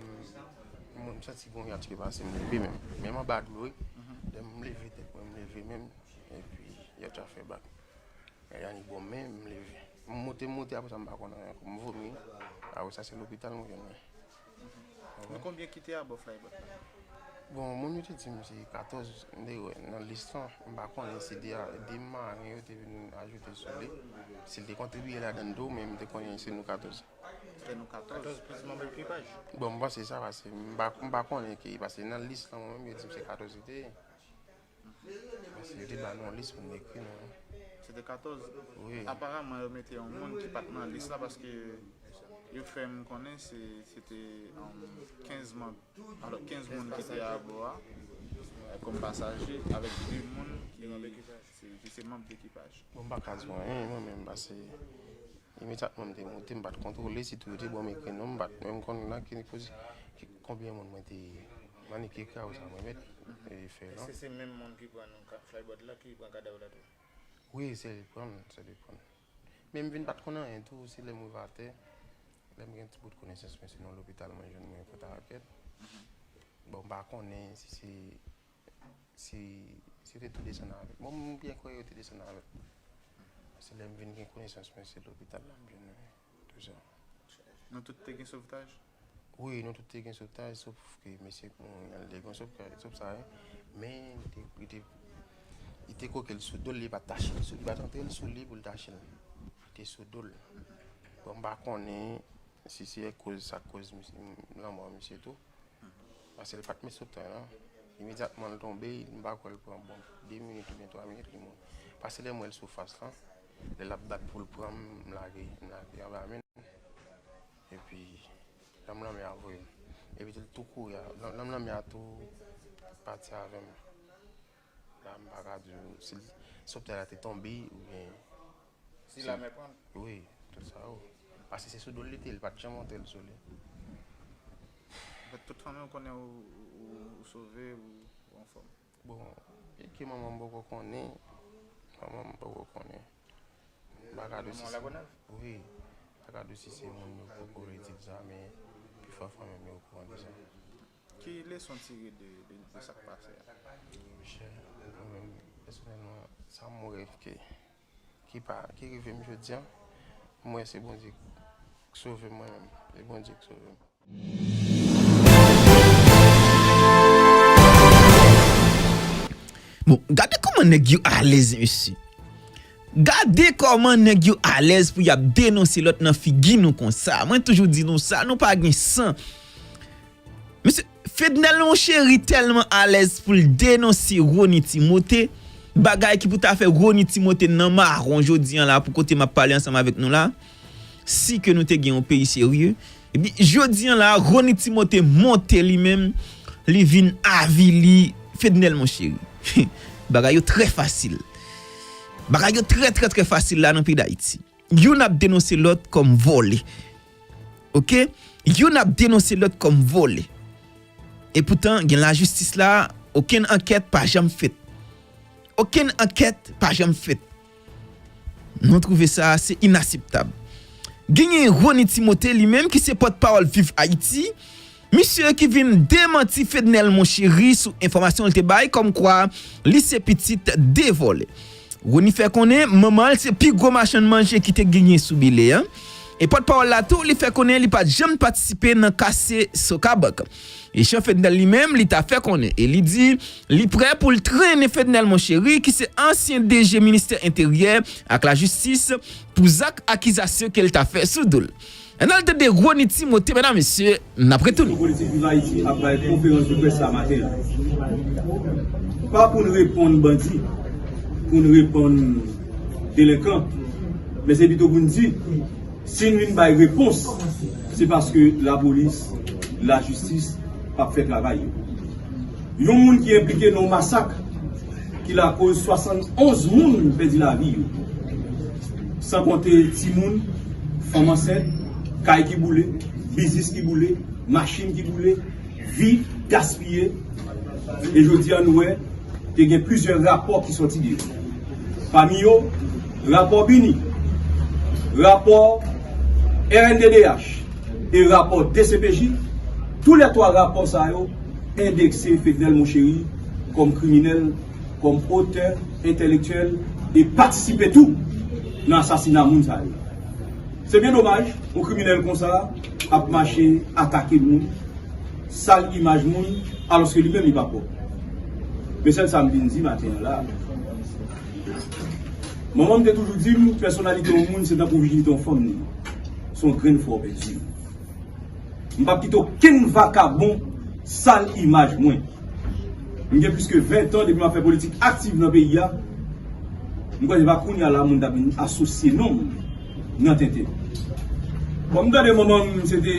m, m santi gon yatch ki pase, m leve menm. Men m anba dlo wi. Lè m leve tèt mwen, m leve menm. Epi yatch la fè bak. Yatch la ni bò m, men m leve. M moute, m moute, apre sa m pa konn anyen ankò. M vomi. Apre sa se lopital mwen jwenn mwen. Men konbyen ki te abò flyboat la? Bon, moun yo te di m se katòz, m te wè nan lis lan. M pa konnen si de, de maren yo te vin ajoute sou li. Si l te kontribiye ladan l tou, men m te konnen se nou katòz. Se nou katòz. Katòz plis manm ekipaj. Bon, m panse sa, paske m pa, m pa konnen ki, paske nan lis lan, mwen menm, yo di m se katòz li te ye. Paske yo te ba nou yon lis pou n ekri non. Se te katòz? Wi. Aparaman, yo mete yon moun ki pa t nan lis la, paske yo fè m konnen se, se te, um, kenz manm. Alò, kenz moun ki te abò a, eh, kòm pasaje, avèk de moun ki, se, ki se manm dekipaj. Bon, m pa ka di w anyen, mwen menm, paske imedyatman m te moute, m pa t kontwole, sitou yo te ban m ekri non, m pa t menm konn nan ki koze, ki, konbyen moun mwen te ye. M annik ekri a, sa mwen mèt, e, fè lan. Èske se menm moun ki pran ka-, flyboat la, ki pran kadav la tou? Wi, se li pran l, se li pran l. Men m vin pa t konn anyen tou, se lè m rive atè, lè m gen ti bout konesans mwen, se nan lopital mwen jwenn mwen pòt a rakèt. Bon, m pa konnen si se Si, si yo te tou desann avè m. Bon, m byen kwè yo te desann avè m. Se lè m vin gen konesans mwen, se lopital la m jwenn li, tou sa. Nou tout te gen sovtaj? Wi, nou tout te gen sovtaj, sof ke mesye Montréal te gen sovtaj, sof sa, wi. Men, li te, li te, li te koke l sou do l, li pa t tache l sou, li pa t antre l sou li pou l tache l. Li te sou do l. Bon, m pa konnen si se koz sa k koz misye, lanmò misye tou. Paske l pa t met sovtaj non. Imedyatman l tonbe, m pa kwè l pran bon de minit oubyen twa minit li mouri. Paske lè m wè l sou fas lan, lè l ap bat pou l pran m, m lage, m lage anba men l. Epi, lanm lanmè a voye m. Epi tou l tou kouri, lanm lanmè a tou pati avè m. La, m pa ka di w si sovtaj la te tonbe oubyen Si lanmè pran l? Wi, tout sa yo. Paske se sou do l li te ye, li pa t janm antre l sou li. Anfèt, tout fanmi w konnen ou, ou, ou sove, ou, ou anfòm? Bon, e ke manman m poko konnen, manman m poko konnen. M pa ka di w si se, wi, m pa ka di w si se moun yo poko vle di l sa, men pifò fanmi m yo okouran de sa. Ki leson w tire de, de, de sa k pase a? Monchè, mwen menm, pèsonèlman, sa m wè ke, ki pa, ki rive m jodi a, m wè se Bondye k sove m mwen menm. Se Bondye k sove m. Bon, gade kòman nèg yo alèz, mesye. Gade kòman nèg yo alèz pou y ap denonse lòt nan figi nou konsa. Mwen toujou di nou sa, nou pa gen san. Mesye, Fednel Monchery tèlman alèz pou l denonse Rony Timothé, bagay ki pou ta fè Rony Timothé nan mawon jodi an la, pou kote m ap pale ansanm avèk nou la, si ke nou te gen yon peyi serye, epi jodi an la, Rony Timothé monte li menm, li vin avili Fednel Monchery. Bagay yo trè fasil. Bagay yo trè, trè, trè fasil la nan peyi Dayiti. Youn ap denonse lòt kòm vòlè. Oke? Youn ap denonse lòt kòm vòlè. Epoutan, gen lajistis la, okenn ankèt pa janm fèt. Okenn ankèt pa janm fèt. Nou twouve sa, se inakseptab. Genyen Rony Timothé, li menm, ki se pòtpawòl Viv Ayiti, misye ki vin demanti Fednel Monchery sou enfòmasyon l te bay kòmkwa li se pitit de vòlè. Rony fè konnen manman l se pi gwo machann manje ki te genyen sou Bèlè a. E pòtpawòl la tou, li fè konnen li pa t janm patisipe nan kase Sokabank. E Jean Fednel li menm, li ta fè konnen, e li di li prè pou l trennen Fednel Monchery, ki se ansyen D G Ministè Enteryè ak Lajistis, pou zak akizasyon ke l ta fè sou do l. Ann al tande Rony Timothé, medam, mesye, n ap retounen. Politik Viv Ayiti ap bay konferans de près sa maten an. Pa pou n reponn bandi, pou n reponn delenkan, men se pito pou n di, si n vin bay repons, se paske lapolis, lajistis p ap fè travay yo. Yon moun ki enplike nan yon masak ki lakoz swasannonz moun pèdi lavi yo, san konte timoun, fanm ansent, kay ki boule, biznis ki boule, machin ki boule, vi gaspiye. E jodi a nou wè te gen plizyè rapò ki sòti de yo. Pami yo, rapò BINUH, rapò RNDDH e rapò DCPJ. Tou lè twa rapò sa yo endekse Fednel Monchery kòm kriminèl, kòm otè entèlektyèl e patisipe tou nan asasina moun sa yo. Se byen domaj, yon kriminèl konsa ap mache atake moun, sal imaj moun, alòske li menm li pa pwòp. Men sèl sa m vin di maten an la, manman m te toujou di m, pèsonalite yon moun se tankou vijinite yon fanm li ye. Se yon grenn fwa w pèdi l. M p ap kite okenn vakabon sal imaj mwen. M gen plis ke ven tan depi m ap fè politik aktiv nan peyi a. M kwè se pa kounye a la moun t ap vin asosye non m nan tenten. Bon, m tande manman m se te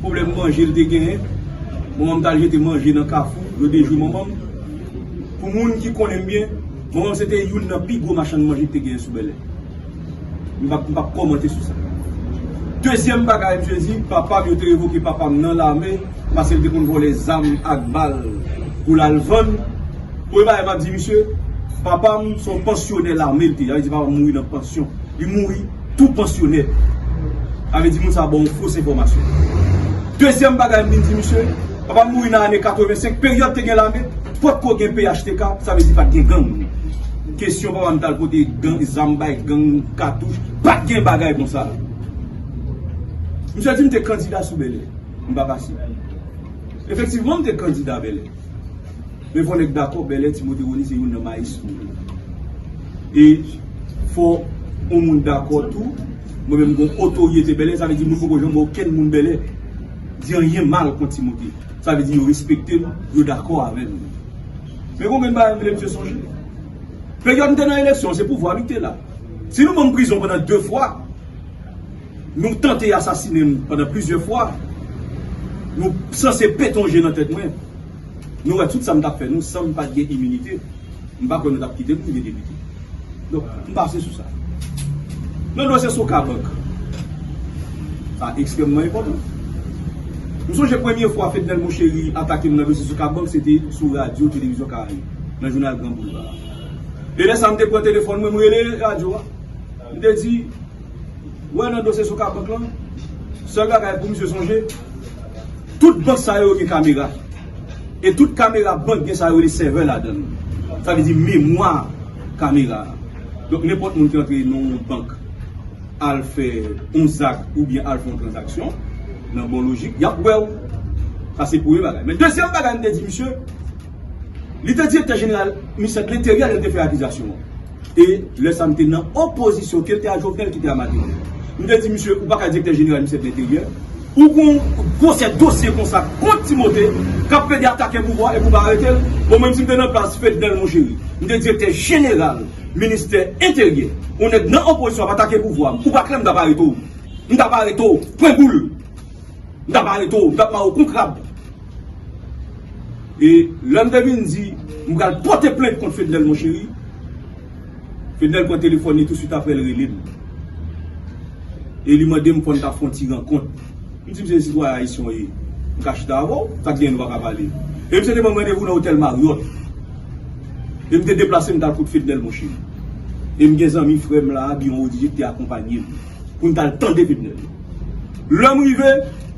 pwoblèm manje l te genyen. Manman m t al jete manje nan kafou, yo dejwe manman m. Pou moun ki konnen m byen, manman m se te youn nan pi gwo machann manje ki te genyen sou Bèlè. M p ap, m p ap kòmante sou sa. Dezyèm bagay, misye di, papa m, yo te revoke papa m nan lame paske l te konn vòlè zam ak bal pou l al vann. Premye bagay m ap di misye, papa m se yon pansyonè lame l te ye. Sa vle di papa m mouri nan pansyon. Li mouri tou pansyonè. Sa vle di moun sa ba w yon fos enfòmasyon. Dezyèm bagay m vin di misye, papa m mouri nan ane katrevensenk, peryòd te gen lame. Potko gen P H T K, sa vle di pa t gen gang. Kesyon papa m t al pote gang, zam bay gang, katouch, pa t gen bagay konsa. Misye di m te kandida sou Bèlè, m pa pase. Efektivman, m te kandida Bèlè. Men fò nèg dakò, Bèlè, Timote Rony se youn nan mayestwo. E fò yon moun dakò tou, mwen menm gon otorite Bèlè, sa vle di moun poko janm wè okenn moun Bèlè di anyen mal kont Timote. Sa vle di yo respekte m, yo dakò avè m. Men gon grenn bagay m vle misye sonje. Peryòd m te nan eleksyon, se pouvwa li te la. Si nou ban m prizon pandan de fwa, nou tante asasinen m pandan plizyè fwa, nou sanse pete yon je nan tèt mwen. Nou wè tout sa m t ap fè nou san m pa t gen iminite. M pa kwè nou t ap kite m rive depite. Donk, m pase sou sa. Nan dosye Socabank, sa ekstrèmman enpòtan. M sonje premye fwa Fednel Monchery atake m nan dosye Socabank, se te sou radyo Televizyon Karayib, nan jounal Gran Boulva. E lè sa, m te pran telefòn mwen, m rele radyo a. M te di, wè nan dosye Socabank lan, sèl bagay pou misye sonje, tout bank sa yo gen kamera. E tout kamera bank gen sa yo rele sèvè ladan l. Sa vle di memwa kamera. Donk, nenpòt moun ki antre nan yon bank al fè yon zak oubyen al fè yon tranzaksyon, nan bon lojik, y ap wè w. Sa se premye bagay. Men dezyèm bagay, m te di misye, li te direktè jeneral ministè de lenteryè lè l te fè akizasyon an. E lè sa m te nan opozisyon, ke l te a Jovenel ki te a Martelly. M te di misye, ou pa ka direktè jeneral ministè de lenteryè, ou gon gwosè dosye konsa kont Timote k ap plede atake pouvwa epi ou pa arete l. Bon, mwen menm si m te nan plas Fednel Monchery, m te direktè jeneral ministè enteryè, yon nèg nan opozisyon ap atake pouvwa m, ou pa klè m t ap arete w. M t ap arete w, pwen boul. M t ap arete w, m t ap mare w kon krab. E lè m te vin di, m pral pote plent kont Fednel Monchery, Fednel pran telefòn li touswit apre l rele m. E li mande m fò n ta fè yon ti rankont. M di misye, sitwayen ayisyen w ye, m ka chita avè w, sa k genyen nou pa ka pale. E misye te ban m randevou nan otèl Marriott. E m te deplase m t al kot Fednel Monchery. E m gen zanmi frè m la, Biron Rodrigues, ki te akonpanye m pou n t al tande Fednel. Lè m rive,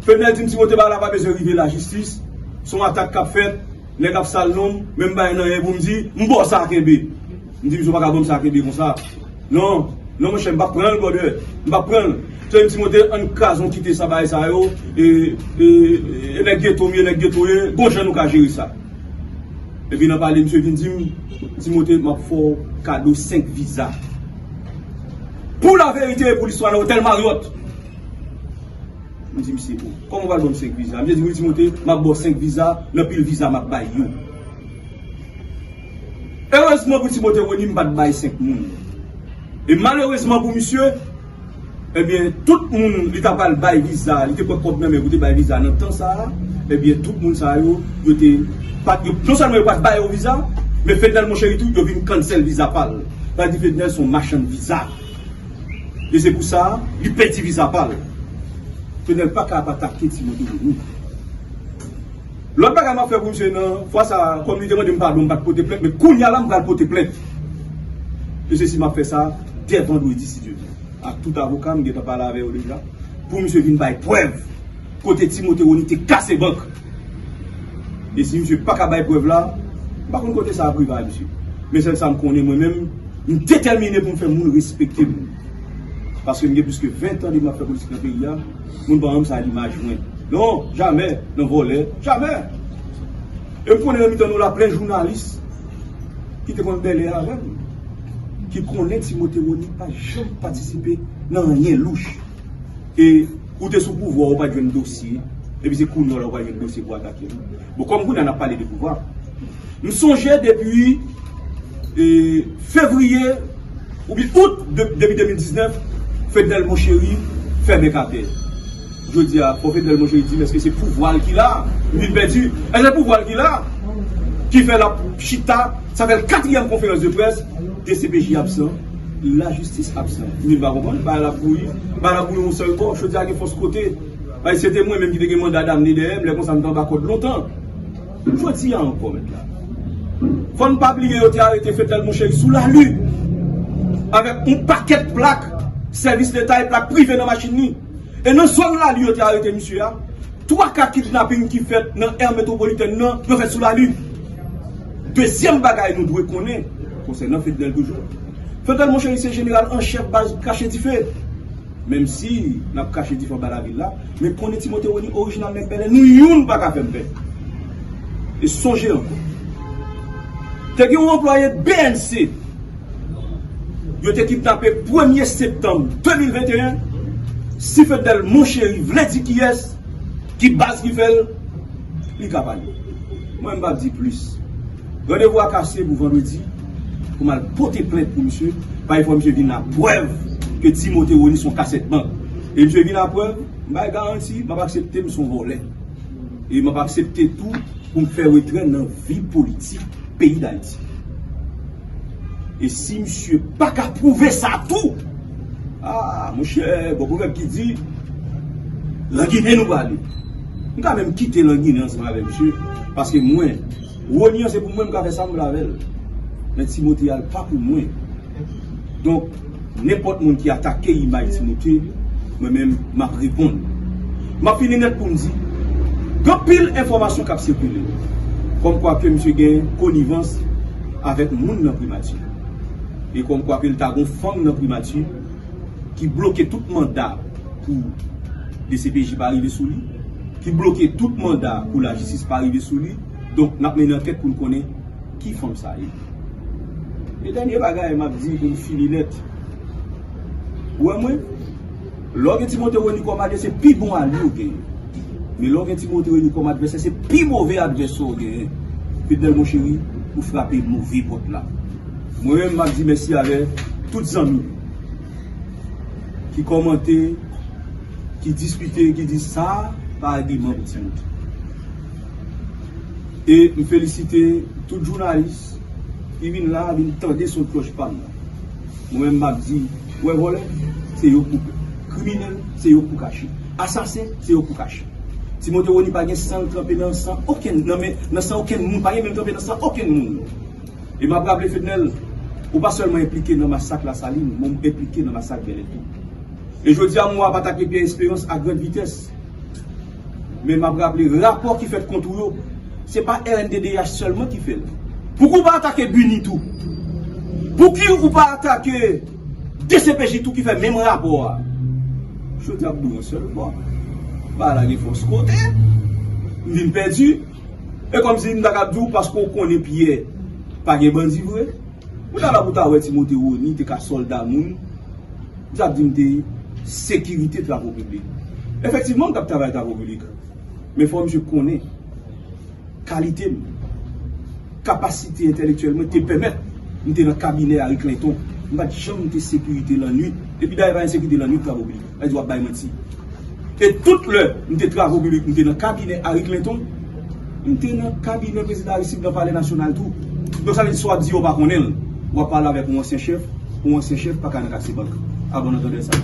Fednel di m, Timote, bagay la pa bezwen rive lajistis, se yon atak k ap fèt, nèg ap sal non m, men m pa gen anyen pou m di, m ba w sa kenbe. M di misye, ou pa ka ban m sa kenbe konsa. Non, non monchè, m p ap pran l, brother. M p ap pran l. Se m, Timote, ann kraze yon kite sa bagay sa yo, e, e, e nèg geto m ye, nèg geto ye, gon jan nou ka jere sa. Epi nan pale, misye vin di m, Timote, m ap fè w kado senk viza. Pou laverite e pou listwa nan otèl Marriott. M di misye, o, kòman w pral ban m senk viza? Misye di, wi, Timote, m ap ba w senk viza, nan pil viza m ap bay yo. Erezman pou Timote Rony, m pa t bay senk moun. E malerezman pou misye, ebyen, tout moun li ta pral bay viza, li te pran kòb nan men pou te bay viza nan tan sa a, ebyen, tout moun sa yo, yo te, pa t, yo, non sèlman yo pa t ba yo viza, men Fednel Monchery tou, yo vin cancel viza pa l. Sa di Fednel se yon machann viza. E se pou sa, li pèdi viza pa l. Fednel pa ka ap atake Timote Rony. Lòt bagay m ap fè pou misye nan fwa sa a, kòm li te mande m padon, m pa t pote plent, men kounye a la, m pral pote plent. E se si m ap fè sa dè vandredi, si Dye vle. Ak tout avoka, m gentan pale avè yo deja, pou misye vin bay prèv kote Timote Rony te kase bank. E si misye pa ka bay prèv la, m pa konn kote sa ap rive a misye. Men sèl sa m konnen, mwen menm, m detèmine pou m fè moun respekte m. Paske m gen plis ke ven tan depi m ap fè politik nan peyi a, moun pa janm sa limaj mwen. Non, jamè, nan vòlè, jamè. E m konnen nan mitan nou la, plen jounalis ki te konn bèlè avè m, ki konnen Timote Rony pa janm patisipe nan anyen louch. E ou te sou pouvwa, ou pa t jwenn dosye, epi se kounye a la ou pral jwenn dosye pou atake m. Bon, kòm kounye a n ap pale de pouvwa, m sonje depi, e, fevriye oubyen out de, depi de mil diznèf, Fednel Monchery fèmen katè. Jodi a, fò Fednel Monchery di m, èske se pouvwa l ki la? M vin pèdi. Èske se pouvwa l ki la? Ki fè l ap chita, sa fè l katriyèm konferans de près, D C P J absan, lajistis absan. M vin pa konprann, bagay la bouyi, bagay la bouyi yon sèl bò, chòdyè a gen fòs kote. Bay, se te mwen menm ki te gen manda damne dèyè m, lè konsa m te anba kòd lontan. Jodi a ankò, mèt la. Fò n pa bliye yo te arete Fednel Monchery sou lali, avèk yon pakèt plak sèvis leta e plak prive nan machin li. E nan zòn lali yo te arete misye a, twa ka kidnaping ki fèt nan aire métropolitaine nan, yo fèt sou lali. Dezyèm bagay nou dwe konnen konsènan Fednèl toujou. Fednèl, monchè, li se jeneral an chèf baz Krache Dife. Menm si n ap krache dife anba lavil la, men konnen Timote Rony orijinal nèg Bèlè, nou youn pa ka fè m pè. E sonje ankò, te gen yon anplwaye B N C yo te kidnape premye septanm de mil venteyen. Si Fednèl Moncheri vle di kiyès ki baz ki fè l, li ka pale. Mwen, m p ap di plis. Randevou a kase pou vandredi pou m al pote plent pou misye. Bay fò misye vin ak prèv ke Timote Rony se yon kasèt bank. E misye vin ak prèv, m bay garanti, m ap aksepte m se yon vòlè. E m ap aksepte tou pou m fè retrè nan vi politik peyi Dayiti. E si misye pa ka pwouve sa tou, a, monchè, bon pwovèb ki di, Langinen nou prale. M ka menm kite Langinen ansanm avèk misye, paske mwen, Rony an se pou mwen, m ka fè sa m vle avè l. Men Timote a, l pa pou mwen. Donk, nenpòt moun ki atake imaj Timote, mwen menm, m ap reponn. M ap fini nèt pou m di, gen anpil enfòmasyon k ap sikile, kòmkwa ke misye gen konivans avèk moun nan primati. E kòmkwa ke l ta gon fanm nan primati ki bloke tout manda pou D C P J pa rive sou li, ki bloke tout manda pou lajistis pa rive sou li. Donk, n ap mennen ankèt pou n konnen ki fanm sa ye. E dènye bagay m ap di pou m fini nèt. Ou wè mwen, lè w gen Timote Rony kòm advèsè, pi bon alye w genyen. Men lè w gen Timote Rony kòm advèsè, se pi move advèsè w genyen. Fednèl Moncheri, ou frape move pòt la. Mwen menm, m ap di mèsi avè tout zanmi ki kòmante, ki diskite, ki di sa pa agiman pou Timote. E m felisite tout jounalis ki vin la, vin tande son klòch pa m nan. Mwen menm, m ap di, wè vòlè, se yo k pou pè. Kriminèl, se yo k pou kache. Asasen, se yo k pou kache. Timote Rony pa gen san l tranpe nan san okenn, nan men, nan san okenn moun, pa gen men l tranpe nan san okenn moun. E m ap raple Fednèl, ou pa sèlman enplike nan masak Lasalin, men w enplike nan masak Bèlè tou. E jodi a, m wè w ap atake Pierre Espérance a grande vitesse. Men m ap raple, rapò ki fèt kont ou yo, se pa R N D D H sèlman ki fè l. Pouki w pa atake BINUH tou? Pouki ou pa atake D C P J tou ki fè menm rapò a? Jodi a, m ap di w yon sèl bò. Bagay la gen fòs kote. M vin pèdi. E kòmsi m ta ka di w, paske w konnen Pyè pa gen bandi vre. Ou ta la pou ta wè Timote Rony te ka sòlda moun. M t ap di m te sekirite travo piblik. Efektivman, m t ap travay travo piblik. Men fò misye konnen kalite m, kapasite entèlektyèl mwen te pèmèt m te nan kabinè Harry Clinton. M pa t janm te sekirite lannwit. Epi dayè pa gen sekirite lannwit travo piblik. Sa vle di w ap bay manti. E tout lè m te travo piblik, m te nan kabinè Harry Clinton, m te nan kabinè prezidan Aristide nan Palè Nasyonal tou. Donk sa vle di sa w ap di yo pa konnen l. W ap pale avèk yon ansyen chèf, yon ansyen chèf pa ka nan kase bank. A bon, n ap tande sa.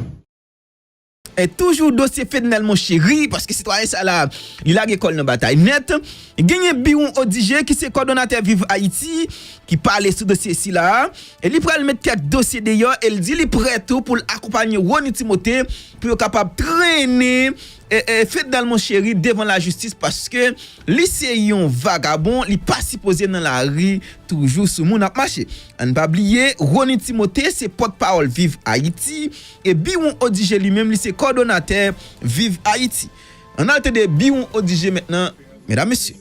E toujou dosye Fednèl Moncheri, paske sitwayen sa la, li lage kò l nan batay nèt. Genyen Biron Odigé ki se kòdonatè Viv Ayiti, ki pale sou dosye sila a. E li pral met kèk dosye deyò e l di li prè tou pou l akonpanye Rony Timothé pou yo kapab trennen e, e, Fednèl Moncheri devan lajistis paske li se yon vagabon, li pa sipoze nan lari toujou sou moun ap mache. Ann pa bliye, Rony Timothé se pòtpawòl Viv Ayiti e Biron Odigé li menm li se kòdonatè Viv Ayiti. Ann al tande Biron Odigé mentnan, medam, mesye.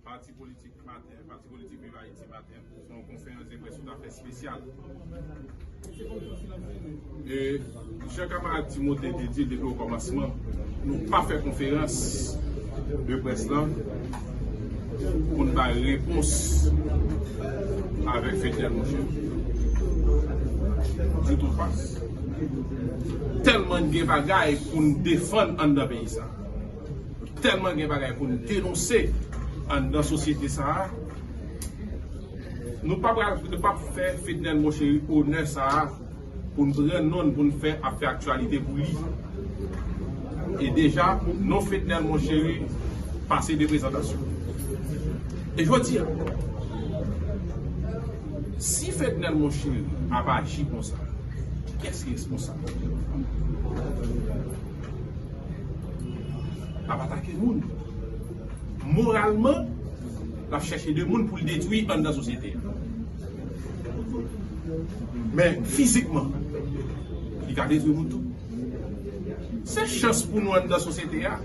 Pati politik maten, pati politik Viv Ayiti maten, se yon konferans de près tout à fait espesyal. E jan kamarad Timote te di l depi okòmansman, nou pa fè konferans de près lan pou n bay repons avèk Fednèl Moncheri. Ditou pa. Tèlman n gen bagay pou n defann anndan peyi sa. Tèlman gen bagay pou n denonse anndan sosyete sa a. Nou pa pral, nou p ap fè Fednèl Moncheri onè sa a pou n pran non l, pou n fè ap fè aktyalite pou li. E deja, non Fednèl Moncheri pase de prezantasyon. E jodi a, si Fednèl Moncheri ap aji konsa, kiyès ki responsab? L ap atake moun. Moralman, L ap chèche de moun pou l detwi anndan sosyete a. Men fizikman, li ka detwi moun tou. Se chans pou nou anndan sosyete a.